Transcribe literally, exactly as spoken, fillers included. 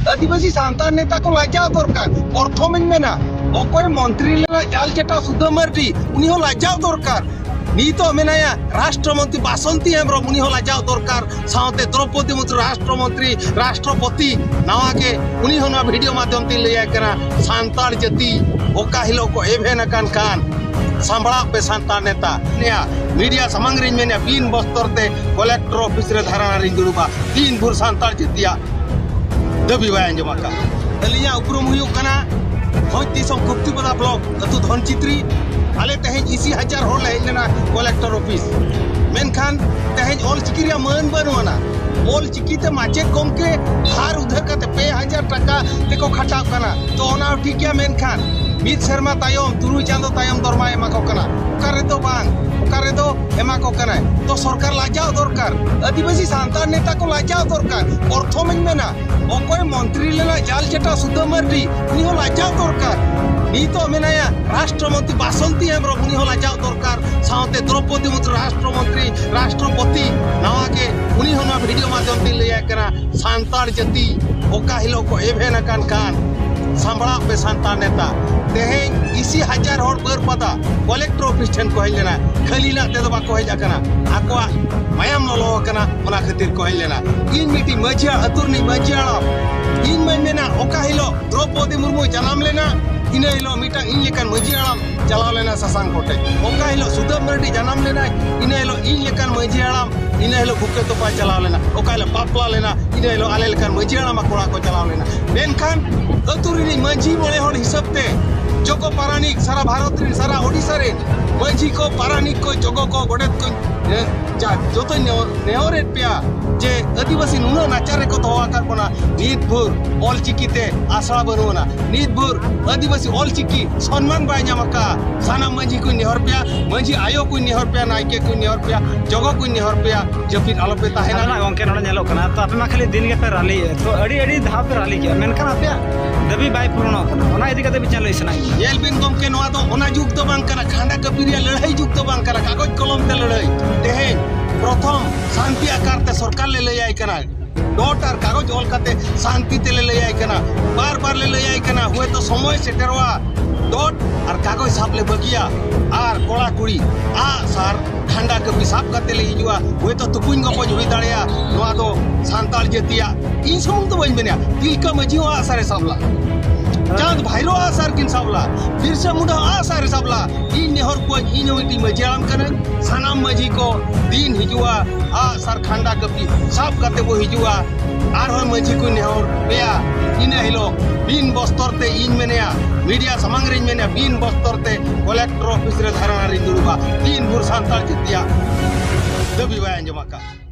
ᱟᱹᱫᱤᱵᱟᱹᱥᱤ ᱥᱟᱱᱛᱟᱲ ᱱᱮᱛᱟ ᱠᱚ ᱞᱟᱡᱟᱣ ᱫᱚᱨᱠᱟᱨ᱾ ᱯᱨᱚᱛᱷᱚᱢᱤᱧ ᱢᱮᱱᱟ, ᱚᱠᱚᱭ ᱢᱚᱱᱛᱨᱤ ᱞᱮᱱᱟ ᱡᱟᱞ ᱪᱮᱴᱟ ᱥᱩᱫᱷᱟᱹ ᱢᱟᱨᱰᱤ, ᱩᱱᱤ ᱦᱚᱸ ᱞᱟᱡᱟᱣ ᱫᱚᱨᱠᱟᱨ᱾ ᱱᱤᱛᱚᱜ ᱢᱮᱱᱟᱭᱟ ᱨᱟᱥᱴᱨᱚ ᱢᱚᱱᱛᱨᱤ ᱵᱟᱥᱚᱱᱛᱤ ᱦᱮᱢᱵᱨᱚᱢ, ᱩᱱᱤ ᱦᱚᱸ ᱞᱟᱡᱟᱣ ᱫᱚᱨᱠᱟᱨ᱾ ᱥᱟᱶᱛᱮ ᱫᱨᱚᱯᱚᱫᱤ ᱢᱩᱨᱢᱩ ᱨᱟᱥᱴᱨᱚ ᱢᱚᱱᱛᱨᱤ, ᱨᱟᱥᱴᱨᱚᱯᱚᱛᱤ ᱱᱟᱣᱟ ᱜᱮ, ᱩᱱᱤ ᱦᱚᱸ ᱱᱚᱣᱟ ᱵᱷᱤᱰᱤᱭᱳ ᱢᱟᱫᱽᱫᱷᱚᱢ ᱛᱮᱧ ᱞᱟᱹᱭᱟᱭ ᱠᱟᱱᱟ, ᱥᱟᱱᱛᱟᱲ ᱡᱟᱹᱛᱤ ᱚᱠᱟ ᱦᱤᱞᱳᱜ ᱠᱚ ᱮᱵᱷᱮᱱ ᱟᱠᱟᱱ ᱠᱷᱟᱱ ᱥᱟᱢᱵᱲᱟᱣ ᱯᱮ ᱥᱟᱱᱛᱟᱲ ᱱᱮᱛᱟ᱾ ᱱᱤᱭᱟᱹ ᱢᱤᱰᱤᱭᱟ ᱥᱟᱢᱟᱝ ᱨᱤᱧ ᱢᱮᱱᱮᱫᱼᱟ, ᱵᱤᱱ ᱵᱚᱥᱛᱚᱨ ᱛᱮ ᱠᱚᱞᱮᱠᱴᱚᱨ ᱚᱯᱷᱤᱥ ᱨᱮ ᱫᱷᱟᱨᱱᱟ ᱨᱤᱧ ᱫᱩᱲᱩᱵᱟ, ᱛᱤᱱ ᱵᱷᱳᱨ ᱥᱟᱱᱛᱟᱲ ᱡᱟᱹᱛᱤᱭᱟᱜ ᱫᱟᱹᱵᱤ ᱵᱟᱭ ᱟᱸᱡᱚᱢ ᱟᱠᱟᱫ᱾ ᱟᱹᱞᱤᱧᱟᱜ ᱩᱯᱨᱩᱢ ᱦᱩᱭᱩᱜ ᱠᱟᱱᱟ ᱵᱷᱚᱸᱡᱽ ᱫᱤᱥᱚᱢ ᱠᱷᱩᱠᱛᱤᱯᱟᱫᱟ ᱵᱞᱚᱠ, ᱟᱹᱛᱩ ᱫᱷᱚᱱᱪᱤᱛᱨᱤ᱾ ᱟᱞᱮ ᱛᱮᱦᱮᱧ ᱤᱥᱤ ᱦᱟᱡᱟᱨ ᱦᱚᱲ ᱞᱮ ᱦᱮᱡ ᱞᱮᱱᱟ ᱠᱚᱞᱮᱠᱴᱚᱨ ᱚᱯᱷᱤᱥ, ᱢᱮᱱᱠᱷᱟᱱ ᱛᱮᱦᱮᱧ ᱚᱞ ᱪᱤᱠᱤ ᱨᱮᱭᱟᱜ ᱢᱟᱹᱱ ᱵᱟᱹᱱᱩᱜ ᱟᱱᱟ᱾ ᱚᱞ ᱪᱤᱠᱤ ᱛᱮ ᱢᱟᱪᱮᱫ ᱜᱚᱢᱠᱮ ᱫᱷᱟᱨ ᱩᱫᱷᱟᱹᱨ ᱠᱟᱛᱮ ᱯᱮ ᱦᱟᱡᱟᱨ ᱴᱟᱠᱟ ᱛᱮᱠᱚ ᱠᱷᱟᱴᱟᱜ ᱠᱟᱱᱟ, ᱛᱚ ᱚᱱᱟ ᱦᱚᱸ ᱴᱷᱤᱠ ᱜᱮᱭᱟ, ᱢᱮᱱᱠᱷᱟᱱ ᱢᱤᱫ ᱥᱮᱨᱢᱟ ᱛᱟᱭᱚᱢ, ᱛᱩᱨᱩᱭ ᱪᱟᱸᱫᱚ ᱛᱟᱭᱚᱢ ᱫᱚᱨᱢᱟᱭ ᱮᱢᱟ ᱠᱚ ᱠᱟᱱᱟ, ᱚᱠᱟ ᱨᱮᱫᱚ ᱵᱟᱝ, ᱚᱠᱟ ᱨᱮᱫᱚ ᱮᱢᱟ ᱠᱚ ᱠᱟᱱᱟᱭ᱾ ᱛᱚ ᱥᱚᱨᱠᱟᱨ ᱞᱟᱡᱟᱣ ᱫᱚᱨᱠᱟᱨ, ᱟᱹᱫᱤᱵᱟᱹᱥᱤ ᱥᱟᱱᱛᱟᱲ ᱱᱮᱛᱟ ᱠᱚ ᱞᱟᱡᱟᱣ ᱫᱚᱨᱠᱟᱨ᱾ ᱯᱨᱚᱛᱷᱚᱢᱤᱧ ᱢᱮᱱᱟ, ᱚᱠᱚᱭ ᱢᱚᱱᱛᱨᱤ ᱞᱮᱱᱟ ᱡᱟᱞ ᱪᱮᱴᱟ ᱥᱩᱫᱷᱟᱹ ᱢᱟᱨᱰᱤ, ᱩᱱᱤ ᱦᱚᱸ ᱞᱟᱡᱟᱣ ᱫᱚᱨᱠᱟᱨ᱾ ᱱᱤᱛᱚᱜ ᱢᱮᱱᱟᱭᱟ ᱨᱟᱥᱴᱨᱚ ᱢᱚᱱᱛᱨᱤ ᱵᱟᱥᱚᱱᱛᱤ ᱦᱮᱢᱵᱨᱚᱢ, ᱩᱱᱤ ᱦᱚᱸ ᱞᱟᱡᱟᱣ ᱫᱚᱨᱠᱟᱨ᱾ ᱥᱟᱶᱛᱮ ᱫᱨᱚᱯᱚᱫᱤ ᱢᱩᱨᱢᱩ ᱨᱟᱥᱴᱨᱚ ᱢᱚᱱᱛᱨᱤ, ᱨᱟᱥᱴᱨᱚᱯᱚᱛᱤ ᱱᱟᱣᱟ ᱜᱮ, ᱩᱱᱤ ᱦᱚᱸ ᱱᱚᱣᱟ ᱵᱷᱤᱰᱤᱭᱳ ᱢᱟᱫᱽᱫᱷᱚᱢ ᱛᱮᱧ ᱞᱟᱹᱭᱟᱭ ᱠᱟᱱᱟ, ᱥᱟᱱᱛᱟᱲ ᱡᱟᱹᱛᱤ ᱚᱠᱟ ᱦᱤᱞᱳᱜ ᱠᱚ ᱮᱵᱷᱮᱱ ᱟᱠᱟᱱ ᱠᱷᱟᱱ ᱥᱟᱢᱵᱲᱟᱣ ᱯᱮ ᱥᱟᱱᱛᱟᱲ ᱱᱮᱛᱟ᱾ ᱛᱮᱦᱮᱧ ᱤᱥᱤ ᱦᱟᱡᱟᱨ ᱦᱚᱲ ᱵᱟᱹᱨᱯᱟᱫᱟ ᱠᱚᱞᱮᱠᱴᱚᱨ ᱚᱯᱷᱤᱥ ᱴᱷᱮᱱ ᱠᱚ ᱦᱮᱡ ᱞᱮᱱᱟ, ᱠᱷᱟᱹᱞᱤ ᱞᱟᱜ ᱛᱮᱫᱚ ᱵᱟᱠᱚ ᱦᱮᱡ ᱟᱠᱟᱱᱟ, ᱟᱠᱚᱣᱟᱜ ᱢᱟᱭᱟᱢ ᱞᱚᱞᱚ ᱟᱠᱟᱱᱟ, ᱚᱱᱟ ᱠᱷᱟᱹᱛᱤᱨ ᱠᱚ ᱦᱮᱡ ᱞᱮᱱᱟ᱾ ᱤᱧ ᱢᱤᱫᱴᱤᱡ ᱢᱟᱹᱡᱷᱤ ᱟᱹᱛᱩ ᱨᱤᱱᱤᱡ ᱢᱟᱹᱡᱷᱤ ᱦᱟᱲᱟᱢ, ᱤᱧ ᱢᱟᱧ ᱢᱮᱱᱟ, ᱚᱠᱟ ᱦᱤᱞᱳᱜ ᱫᱨᱚᱯᱚᱫᱤ ᱢᱩᱨᱢᱩ ᱡᱟᱱᱟᱢ ᱞᱮᱱᱟ, ᱤᱱᱟᱹ ᱦᱤᱞᱳᱜ ᱢᱤᱫᱴᱟᱝ ᱤᱧ ᱞᱮᱠᱟᱱ ᱢᱟᱹᱡᱷᱤ ᱦᱟᱲᱟᱢ ᱪᱟᱞᱟᱣ ᱞᱮᱱᱟ ᱥᱟᱥᱟᱝ ᱠᱚᱴᱮᱡ᱾ ᱚᱠᱟ ᱦᱤᱞᱳᱜ ᱥᱩᱫᱟᱹᱢ ᱢᱟᱨᱰᱤ ᱡᱟᱱᱟᱢ ᱞᱮᱱᱟᱭ, ᱤᱱᱟᱹ ᱦᱤᱞᱳᱜ ᱤᱧ ᱞᱮᱠᱟᱱ ᱢᱟᱹᱡᱷᱤ ᱦᱟᱲᱟᱢ, ᱤᱱᱟᱹ ᱦᱤᱞᱳᱜ ᱵᱩᱠᱟᱹ ᱛᱚᱯᱟᱭ ᱪᱟᱞᱟᱣ ᱞᱮᱱᱟ᱾ ᱚᱠᱟ ᱦᱤᱞᱳᱜ ᱵᱟᱯᱞᱟ ᱞᱮᱱᱟ, ᱤᱱᱟᱹ ᱦᱤᱞᱳᱜ ᱟᱞᱮ ᱞᱮᱠᱟᱱ ᱢᱟᱹᱡᱷᱤ ᱦᱟᱲᱟᱢ ᱠᱚᱲᱟ ᱠᱚ ᱪᱟᱞᱟᱣ ᱞᱮᱱᱟ᱾ ᱢᱮᱱᱠᱷᱟᱱ ᱟᱹᱛᱩ ᱨᱤᱱᱤᱡ ᱢᱟᱹᱡᱷᱤ ᱢᱚᱬᱮ ᱦᱚᱲ ᱦᱤᱥᱟᱹᱵ ᱛᱮ ᱡᱚᱜᱚ ᱯᱟᱨᱟᱱᱤᱠ ᱥᱟᱨᱟ ᱵᱷᱟᱨᱚᱛ ᱨᱮᱱ, ᱥᱟᱨᱟ ᱳᱰᱤᱥᱟ ᱨᱮᱱ ᱢᱟᱹᱡᱷᱤ ᱠᱚ, ᱯᱟᱨᱟᱱᱤᱠ ᱠᱚ, ᱡᱚᱜᱚ ᱠᱚ, ᱜᱚᱰᱮᱛ ᱠᱚ, ᱮ, ᱡᱟ-, ᱡᱚᱛᱚᱧ ᱱᱮᱦᱚᱨ-, ᱱᱮᱦᱚᱨᱮᱫ ᱯᱮᱭᱟ ᱡᱮ ᱟᱹᱫᱤᱵᱟᱹᱥᱤ ᱱᱩᱱᱟᱹᱜ ᱱᱟᱪᱟᱨ ᱨᱮᱠᱚ ᱫᱚᱦᱚ ᱟᱠᱟᱫ ᱵᱚᱱᱟ, ᱱᱤᱛ ᱵᱷᱳᱨ ᱚᱞ ᱪᱤᱠᱤ ᱛᱮ ᱟᱥᱲᱟ ᱵᱟᱹᱱᱩᱜ ᱟᱱᱟ, ᱱᱤᱛ ᱵᱷᱳᱨ ᱟᱹᱫᱤᱵᱟᱹᱥᱤ ᱚᱞ ᱪᱤᱠᱤ ᱥᱚᱱᱢᱟᱱ ᱵᱟᱭ ᱧᱟᱢ ᱟᱠᱟᱫᱼᱟ᱾ ᱥᱟᱱᱟᱢ ᱢᱟᱹᱡᱷᱤ ᱠᱚᱧ ᱱᱮᱦᱚᱨ ᱯᱮᱭᱟ, ᱢᱟᱹᱡᱷᱤ ᱟᱭᱳ ᱠᱚᱧ ᱱᱮᱦᱚᱨ ᱯᱮᱭᱟ, ᱱᱟᱭᱠᱮ ᱠᱚᱧ ᱱᱮᱦᱚᱨ ᱯᱮᱭᱟ, ᱡᱚᱜᱚ ᱠᱚᱧ ᱱᱮᱦᱚᱨ ᱯᱮᱭᱟ, ᱡᱟᱹᱯᱤᱫ ᱟᱞᱚᱯᱮ ᱛᱟᱦᱮᱱᱟ᱾ ᱟᱫᱚ ᱱᱟᱜ ᱜᱚᱢᱠᱮ, ᱱᱚᱰᱮ ᱧᱮᱞᱚᱜ ᱠᱟᱱᱟ, ᱛᱚ ᱟᱯᱮ ᱢᱟ ᱠᱷᱟᱹᱞᱤ ᱫᱤᱱ ᱜᱮᱯᱮ ᱨᱟᱞᱤᱭᱮᱫᱼᱟ, ᱛᱚ ᱟᱹᱰᱤ ᱟᱹᱰᱤ ᱫᱷᱟᱣ ᱯᱮ ᱨᱟᱞᱤ ᱠᱮᱜᱼᱟ, ᱢᱮᱱᱠᱷᱟᱱ ᱟᱯᱮᱭᱟᱜ ᱫᱟᱹᱵᱤ ᱵᱟᱭ ᱯᱩᱨᱚᱱᱚᱜ ᱠᱟᱱᱟ᱾ ᱚᱱᱟ ᱤᱫᱤ ᱠᱟᱛᱮ ᱢᱤᱫᱴᱟᱝ ᱞᱟᱹᱭ ᱥᱟᱱᱟᱭᱮᱫ ᱞᱤᱧᱟ᱾ ᱧᱮᱞ ᱵᱤᱱ ᱜᱚᱢᱠᱮ, ᱱᱚᱣᱟ ᱫᱚ ᱚᱱᱟ ᱡᱩᱜᱽ ᱫᱚ ᱵᱟᱝ ᱠᱟᱱᱟ, ᱠᱷᱟᱸᱰᱟ ᱠᱟᱹᱯᱤ ᱨᱮᱭᱟᱜ ᱞᱟᱹᱲᱦᱟᱹᱭ ᱡᱩᱜᱽ ᱫᱚ ᱵᱟᱝ ᱠᱟᱱᱟ, ᱠᱟᱜᱚᱡᱽ ᱠᱚᱞᱚᱢ ᱛᱮ ᱞᱟᱹᱲᱦᱟᱹᱭ᱾ ᱛᱮᱦᱮᱧ ᱯᱨᱚᱛᱷᱚᱢ ᱥᱟᱱᱛᱤ ᱟᱠᱟᱨ ᱛᱮ ᱥᱚᱨᱠᱟᱨ ᱞᱮ ᱞᱟᱹᱭᱟᱭ ᱠᱟᱱᱟ, ᱰᱚᱴ ᱟᱨ ᱠᱟᱜᱚᱡᱽ ᱚᱞ ᱠᱟᱛᱮ ᱥᱟᱱᱛᱤ ᱛᱮᱞᱮ ᱞᱟᱹᱭᱟᱭ ᱠᱟᱱᱟ᱾ ᱵᱟᱨ ᱵᱟᱨ ᱞᱮ ᱞᱟᱹᱭᱟᱭ ᱠᱟᱱᱟ, ᱦᱚᱭᱛᱚ ᱥᱚᱢᱚᱭ ᱥᱮᱴᱮᱨᱚᱜᱼᱟ, ᱰᱚᱴ ᱟᱨ ᱠᱟᱜᱚᱡᱽ ᱥᱟᱵ ᱞᱮ ᱵᱟᱹᱜᱤᱭᱟ᱾ ᱟᱨ ᱠᱚᱲᱟ ᱠᱩᱲᱤ ᱟᱜ ᱥᱟᱨ ᱠᱷᱟᱱᱰᱟ ᱠᱟᱹᱯᱤ ᱥᱟᱵ ᱠᱟᱛᱮ ᱞᱮ ᱦᱤᱡᱩᱜᱼᱟ᱾ ᱦᱚᱭᱛᱚ ᱛᱩᱯᱩᱧ ᱜᱚᱯᱚᱡ ᱦᱩᱭ ᱫᱟᱲᱮᱭᱟᱜᱼᱟ᱾ ᱱᱚᱣᱟ ᱫᱚ ᱥᱟᱱᱛᱟᱲ ᱡᱟᱹᱛᱤᱭᱟᱜ, ᱤᱧ ᱥᱩᱢᱩᱝ ᱫᱚ ᱵᱟᱹᱧ ᱢᱮᱱᱟ, ᱛᱤᱞᱠᱟᱹ ᱢᱟᱹᱡᱷᱤ ᱦᱚᱸ ᱟᱜ ᱥᱟᱨᱮ ᱥᱟᱵ ᱞᱟ, ᱪᱟᱸᱫ ᱵᱷᱟᱭᱨᱳ ᱟᱜ ᱥᱟᱨ ᱠᱤᱱ ᱥᱟᱵ ᱞᱟ, ᱵᱤᱨᱥᱟ ᱢᱩᱱᱰᱟ ᱟᱜ ᱥᱟᱨᱮ ᱥᱟᱵ ᱞᱟ᱾ ᱤᱧ ᱱᱮᱦᱚᱨ ᱠᱚᱣᱟᱧ, ᱤᱧ ᱦᱚᱸ ᱢᱤᱫᱴᱤᱡ ᱢᱟᱹᱡᱷᱤ ᱦᱟᱲᱟᱢ ᱠᱟᱹᱱᱟᱹᱧ᱾ ᱥᱟᱱᱟᱢ ᱢᱟᱹᱡᱷᱤ ᱠᱚ ᱫᱤᱱ ᱦᱤᱡᱩᱜᱼᱟ, ᱟᱜ ᱥᱟᱨ ᱠᱷᱟᱱᱰᱟ ᱠᱟᱹᱯᱤ ᱥᱟᱵ ᱠᱟᱛᱮ ᱵᱚ ᱦᱤᱡᱩᱜᱼᱟ᱾ ᱟᱨᱦᱚᱸ ᱢᱟᱹᱡᱷᱤ ᱠᱚ ᱱᱮᱦᱚᱨ ᱯᱮᱭᱟ, ᱤᱱᱟᱹ ᱦᱤᱞᱳᱜ ᱵᱤᱱ ᱵᱚᱥᱛᱚᱨ ᱛᱮ ᱤᱧ ᱢᱮᱱᱮᱭᱟ, ᱢᱤᱰᱤᱭᱟ ᱥᱟᱢᱟᱝ ᱨᱤᱧ ᱢᱮᱱᱮᱭᱟ, ᱵᱤᱱ ᱵᱚᱥᱛᱚᱨ ᱛᱮ ᱠᱚᱞᱮᱠᱴᱚᱨ ᱚᱯᱷᱤᱥ ᱨᱮ ᱫᱷᱟᱨᱱᱟ ᱨᱤᱧ ᱫᱩᱲᱩᱵᱟ᱾ ᱫᱤᱱ ᱵᱷᱳᱨ ᱥᱟᱱᱛᱟᱲ ᱡᱟᱹᱛᱤᱭᱟᱜ ᱫᱟᱹᱵᱤ ᱵᱟᱭ ᱟᱸᱡᱚᱢ ᱟᱠᱟᱫ᱾